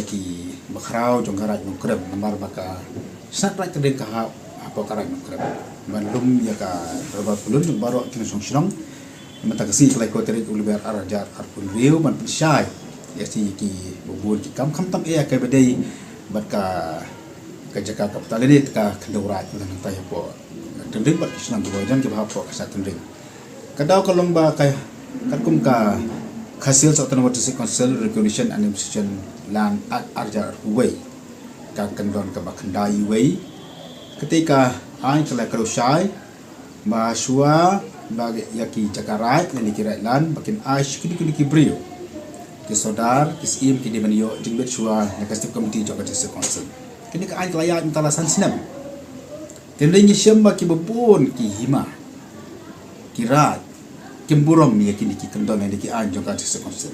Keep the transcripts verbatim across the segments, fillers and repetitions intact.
ki bakhraw jong ka Raid Nongkrem, namar ba ka Snat Raid Tynring ka hap hapoh ka Raid Nongkrem. Ban lum ïa ka dorbar pyllun jong baroh ki nongshong shnong. Mynta ka sngi ka laiphew tarik u Lber ar hajar arphew hynriew ban pynshai ïa shi ki bun ki kam, khamtam eh ïa kaba dei bad ka, ka jaka kaba tang lane ka khyndew raid mynta nangta ïa hapoh Tynring bad ki shnong kiba jan kiba hapoh ka Snat Tynring. Ka daw ka long ba ka, katkum ka Khasi Hills Autonomous District Council Recognition and Administration Land Act ar hajar arphew wei, ka kyndon kaba khyndai wei. Kata ka aiñ ka la kdew shai ba shuwa ba ïa ki jaka raid lane ki raid land ba kin ai sha kino kino ki briew, ki sordar, ki syiem ki dei ban ïoh jingbit shuwa na ka Executive Committee jong ka District Council. Kane ka aiñ ka la ïaid mynta la san snem. Te ngi shem ba kiba bun ki hima, ki raid kim burom ïa kine ki kyndon lane ki aiñ jong ka District Council.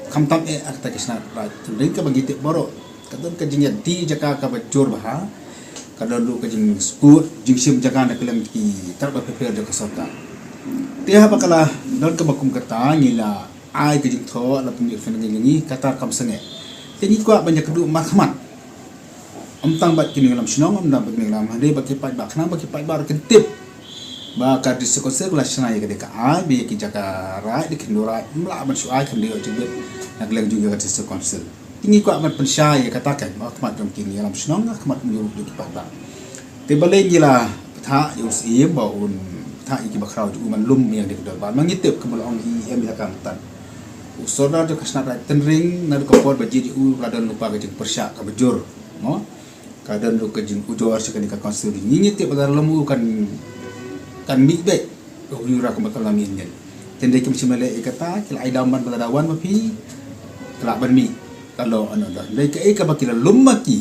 Khamtam eh ïa kata ka Snat Raid Tynring kaba ngi tip baroh. Ka don ka jingïadie jaka kaba jur bha, ka don ruh ka jingsngewthuh jingshim jaka na ka liang ki tnat bapher bapher jong ka sorkar. Te haba ka la don kaba kum kata ngi la ai ka jingthoh, la pynmih pynngeit ïa ngi, kata kam sangeh. Te ngi kwah ban ïakynduh markhmat, ym tang bad ki nongïalam shnong, ym tang bad ki nongïalam, hynrei bad ki paidbah, khnang ba ki paidbah ruh kin tip ba ka District Council ka la shna ïa kane ka aiñ ba ïa ki jaka raid, ki khyndew raid ym lah ban shu ai, khyndew jingbit na ka liang jong ka District Council. Te ngi kwah ban pynshai ïa kata ka aiñ ha khmat jong ki nongïalam shnong, ha khmat jong ki paidbah. Te balei ngi la pynthah ïa u Syiem ba un pynthah ïa ki bakhraw jong u ban lum ïa kane ka dorbar? Ma ngi tip, kumba la ong i Em ïa ka mynta, u sordar jong ka Snat Raid Tynring, naduh ka por ba jied ïa u la don lypa ka jingpyrshah kaba jur, mo? Ka don ruh ka jingujor sha kane ka Council. Ngi, ngi tip ba lada lum u kan, kan mih beit, ka hynriew kumba ka la mih mynnin. Te hynrei kim shym la leh ïa kata, ki la ai dawban ba lada wan ma phi, ka lah ban mih. Ka long ano da. Hynrei kaei kaba ki la lum ma ki,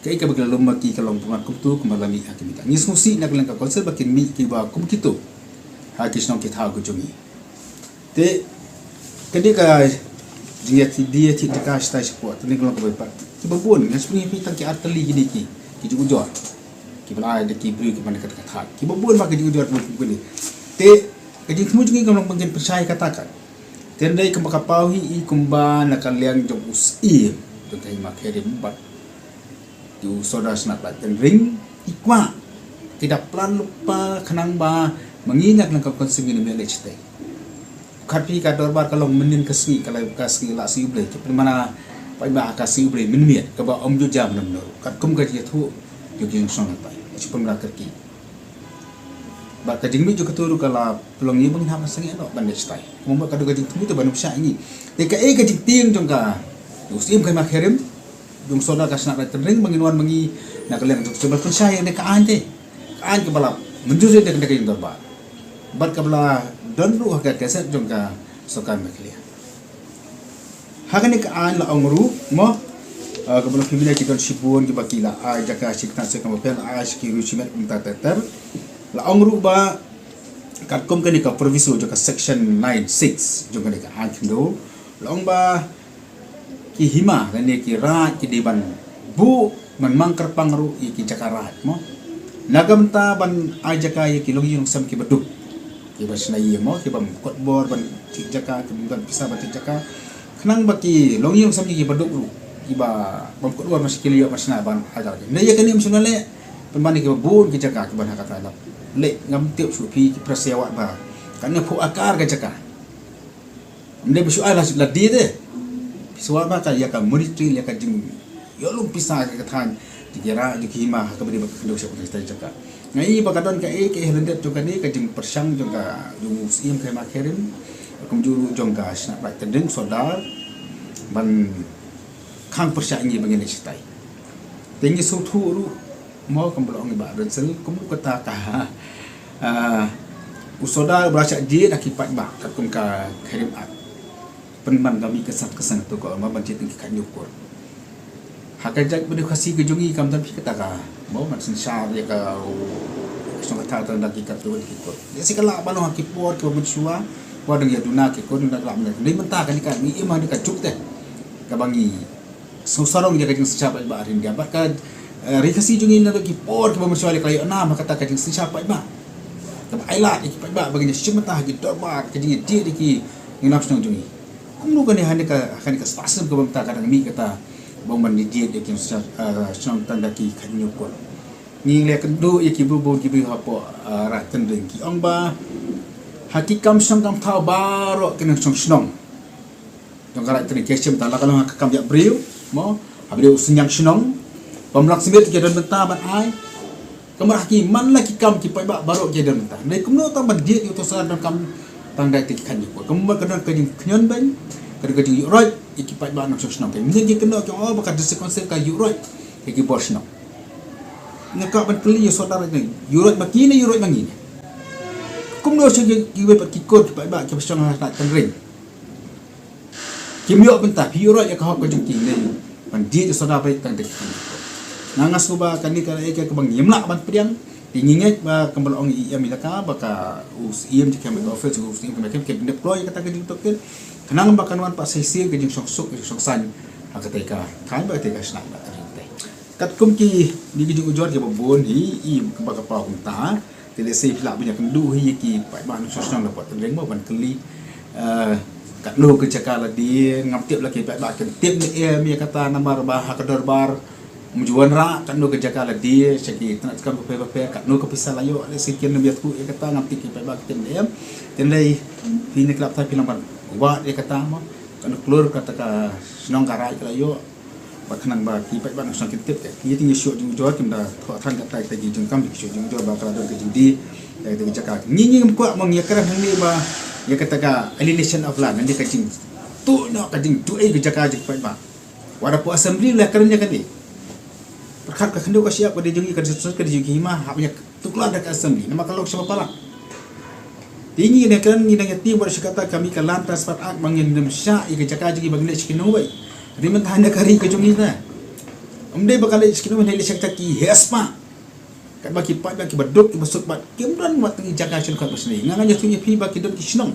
kaei kaba ki la lum ma ki ka long pynban kumto kumba la mih ha ki mynta. Ngi sngewsih na ka liang ka Council ba kin mih kiba kum kito ha ki shnong ki thaw ki jong ngi. Te ka dei ka jingïathie, jingïathie jaka shatai shapoh, te ngi ka long kaba bipat. Kiba bun, nga sngewsih phi tang ki ar tylli kine ki, ki jingujor, kiba la ai da ki briew kiba na kata ka thaiñ. Kiba bun ba ki jingujor kiba bun kine. Te ka jingthmu jong ngi ka long ba ngin pynshai kata ka. Te hynrei kumba ka paw hi i kumba na ka liang jong u Syiem jong ka Hima Khyrim bad u sordar Snat Raid Tynring, i kwah, ki da plan lypa khnang ba ma ngi na ka liang ka Council ngin ym ïaleh shatai. Khat phi ka dorbar ka long mynnin ka sngi, ka la ka sngi la sngi U Blei, ki pynmana paidbah ka sngi U Blei mynmiet kaba ym ju jam na mynno ruh. Katkum ka jingïathuh jong ki nongshong lyntai, shu pynmana kyrkieh. Bad ka jingmih jong kato ruh ka la pynlong ïa ba ngin hap ban sangeh noh ban leh shatai. Kumba ka dei ka jingthmu te ban ym shah ïa ngi. Te kaei ka jingtieng jong ka, u Syiem ka Hima Khyrim, jong u sordar ka Snat Raid Tynring ba ngin wan ma ngi na ka liang jong u Syiem ban pynshai ïa kane ka aiñ te. Ka aiñ kaba la mynjur ïa kane ka jingdorbar. Bad kaba la don ruh ha ka gazette jong ka sorkar Meghalaya. Ha kane ka aiñ la ong ruh, mo, ah, kaba la phi mynne ki don shibun kiba ki la ai jaka shi tnat shi kam bapher, la ai sha ki riew shimet kumta ter ter. La ong ruh ba katkum kane ka proviso jong ka section nine six jong kane ka aiñ khyndew, la ong ba ki hima lane ki raid ki dei ban buh, ban mang kyrpang ruh ïa ki jaka raid, mo. Na ka bynta ban ai jaka ïa ki longïing longsem kiba duk, kiba shna ïing, mo, kiba ym kot bor ban thied jaka, kiba ym don pisa ban thied jaka. Khnang ba ki longïing longsem kiba duk ruh, kiba bym kot bor, ma sha ki la ïoh ban shna ban ai jaka. Hynrei ïa kane ym shym la leh, pynban ïa kiba bun ki jaka kiba na kata. Leh ngam tip shuh phi ki press ïa wat ba katne phew akar ka jaka. Ym dei ba shu ai la, la die te. Shu wat ba ka ïa ka monetary, ïa ka jingïoh lum pisa ka thaiñ jong ki raid, jong ki hima, ha kaba dei ba ka khyndew sha ka jaka. Nga i ba ka don kaei kaei ha lyndet jong kane ka jingpyrshang jong ka, jong u Syiem ka Hima Khyrim, kumjuh ruh jong ka Snat Raid Tynring, sordar, ban khang pyrshah ïa ngi ba ngin leh shatai. Te ngi sngewthuh ruh, mo, kumba la ong i Bah Rynsil, kumba kata ka, ah, u sordar ba la shah jied ha ki paidbah katkum ka Khyrim Act. Pynban ka mih ka sat ka seng tu ka ma ban jied ki khathynñiew kur. Ha ka jaid bynriew Khasi ka jong ngi kam don phi kata ka, mo, ban synshar ïa ka, u, ka shnong ka thaw, tang da ki khathynñiew kur. Lehse ka lah ban long ha ki por kiba mynshuwa, ba dang ïa duna ki kur, duna ka lah ban. Dei mynta kane ka ngi im ha kane ka juk te kaba ngi sngewsarong ïa ka jingsynshar paidbah ha India. Bad ka, eh, Ri Khasi jong ngi naduh ki por kiba mynshuwa la ka la ïoh nam ha kata ka jingsynshar paidbah, kaba ailad ïa ki paidbah ba ngin ïa shim bynta ha ki dorbar, ka jingïajied ïa ki nongïalam shnong jong ngi. Kumno kane ha kane ka, ha kane ka spah snem kaba mynta ka dang mih kata Bang ban di jied ïa ki shnong, ah, shnong tang da ki khañiew kur. Ngi leh kynduh ïa ki bun bun ki briew hapoh, ah, Raid Tynring ki ong ba ha ki kam shnong kam thaw baroh ki nongshong shnong jong ka Raid Tynring ki shim ta la ka long ha ka kam ïa briew mo, ha briew u synñiang shnong. Bym lah smiet ki don bynta ban ai. Kumba ha ki man la ki kam ki paidbah baroh ki don bynta. Dei kumno tang ban jied ïa uto u sordar donkam tang da ki khañiew kur. Kumba ka don ka jingkhñiot beiñ, ka don ka jingïuhroit ïa ki paidbah nongshong shnong. Ki mynta ki kynnoh ki ong ba ka District Council ka ïuhroit ïa ki bor shnong. Nga kwah ban kylli ïa u sordar ne, ïuhroit ma ki ne ïuhroit ma ngi ne? Kumno sha ki, kiwei pat ki kur ki paidbah kiba shong ha Raid Tynring. Kim ïoh bynta, phi ïuhroit ïa ka hok ka jong ki ne ban jied ïa u sordar beit tang da ki khañiew kur. Nga nga sngewbha kane ka dei ka kaba ngim lah ban pdiang. Te ngi ngeit ba kumba la ong i em elaka ba ka u Syiem jong ka Hima Office, u Syiem ka Hima Office, ki bynta kloi ïa kata ka jingtohkit khnang ba kan wan pat sa shisien ka jingshongsuk ka jingshongsaiñ ha katei ka thaiñ bad katei ka shnat ba ka ri. Katkum kine ki jingujor kiba bun hi, i kumba ka paw kumta. Te lehse phi lah ban ïakynduh hi ïa ki paidbah nongshong shnong hapoh Tynring mo ban kylli, eh, katno ka jaka lade. Ngam tip la ki paidbah kin tip ne em ïa kata namar ba ha ka dorbar ym ju wanrah katno ka jaka lade sha ki tnat kam bapher bapher, katno ka pisa la ïoh. Lehse kin ym ïathuh ïa kata, ngam tip ki paidbah kin tip ne em. Te lei phi ne ki lap thai phi lah ban wad ïa kata mo, katno klur kata ka shnong ka raid ka la ïoh. Ba khnang ba ki paidbah nongshong kin tip te. Ngi te ngi shu ïoh jingujor, kim da thoh than katta katta ki jingkam, ki shu ïoh jingujor ba ka la don ka jingdie ïa kata ka jaka. Ngi ngi ngim kwah mo, ngi ïakren hangne ba ïa kata ka alienation of land, ïa ka jingtuh noh ka jingtuh ei ka jaka jong ki paidbah. Wat hapoh Assembly la kren ïa kane. Pyrkhat ka khyndew ka shyiap ka dei jong ngi, ka dei jong ki hima, hap ïa tuklar da ka Assembly namar ka long shaba palat. Te ngi ne kren ngi dang ïa tim bad sha kata ka mih ka Land Transfer Act ba ngin ym shah ïa ka jaka jong ngi ba ngin leit sha kino wei. Te mynta ne ka ri ka jong ngi ne, ym dei ba ka leit sha kino wei, leit sha kata ki heh spah. Katba ki paidbah kiba duk kiba suk bad kim don wat tang ki jaka shnong khat ba shane. Nga nga ïathuh ïa phi ba ki don ki shnong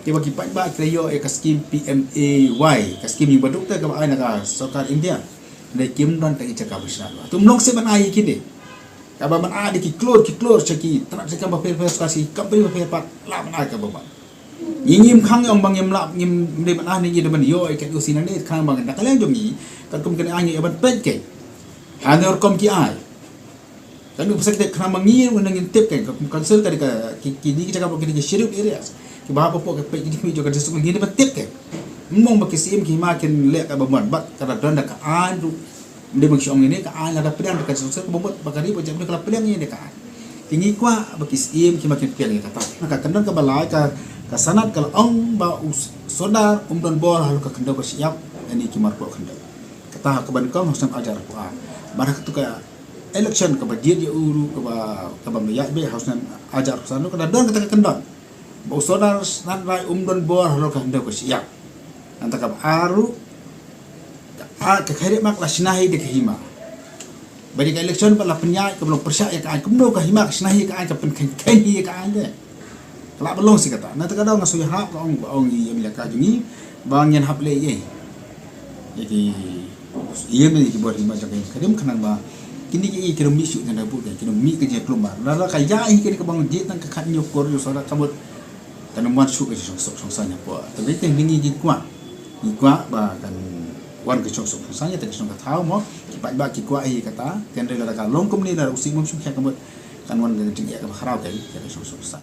kiba ki paidbah ki la ïoh ïa ka skim P M A Y, ka skim ïing baduk te kaba ai na ka sorkar India. Te kim don tang ki jaka ba shane. Te ym long shuh ban ai ïa kine. Kaba ban ai da ki klur ki klur sha ki tnat sha ki kam bapher bapher, sha ki company bapher pat, lah ban ai kaba bha. Ngi ngim khang ïa ong ba ngim lah, ngim dei ban ai ne ngi dei ban ïoh ïa ka N O C nangne, khnang ba da ka liang jong ngi katkum kane ai ngi ïa ban peit kein. Ha ne rukom ki ai. Ka dei pisa ki dei khnang ba ngi ruh ngin tip kein, ka kum council ka dei ka ki, kine ki jaka ba ki dei ki scheduled areas. Kiba hap hapoh ka peit ki jingmih jong ka district ngi dei ban tip kein. Ym ong ba ki Syiem ki Hima kin leh kaba mon, bad ka la don da ka aiñ ruh. Ym dei ba ngi shu ong ïa ne ka aiñ, lada pdiang da ka sensor kaba mut ba ka ri ba jam ne ka la pdiang ïa ne ka aiñ. Te ngi kwah ba ki Syiem ki Hima kin pdiang ïa kata. Na ka kyndon kaba lai ka, ka Senate ka la ong ba u s-, sordar um don bor halor ka khyndew ka shyiap, ïa ne ki marpoh khyndew. Kata ha kaba nyngkong ha u snem arhajar arphew ar. Bad ha katu ka election kaba jied ïa u ruh kaba, kaba ym ïaid beit ha u snem arhajar arphew san ruh ka la don kata ka kyndon. Ba u sordar Shnat Rai um don bor halor ka khyndew ka shyiap. Nangta kaba ar ruh, ka, ka khyndiat mak la shna hi da ka hima. Ba ïa ka election ba la pynïaid kaba long pyrshah ïa ka aiñ, kumno ka hima ka shna hi ïa ka aiñ, ka pynkheiñ kheiñ hi ïa ka aiñ te. Ka lah ban long shi kata. Nangta ka daw nga shu ïahap ka ong, ka ong ïa i em elaka jong ngi ba ngin hap leh ïa, ïa ki Ïa me ki bor hima jong ka hima ka rim khnang ba kine ki, ki rim mih shuh tang da buh, ki rim mih ka jingkhlem ba. Lada ka ïa hi kane ka bang jied tang ka khathynñiew klur ïa u sordar ka mut kan ym wan shuh ka jingsuk suk suk saiñ hapoh. Te dei te ngi ngi kwah, ngi kwah ba kan wan ka suk suk suk saiñ ïa te ka shnong ka thaw mo. Ki paidbah ki kwah hi kata. Te hynrei lada ka long kumne, lada u Syiem um shim khia ka mut kan wan ka jingeh kaba khraw ka ïa ka suk suk suk saiñ.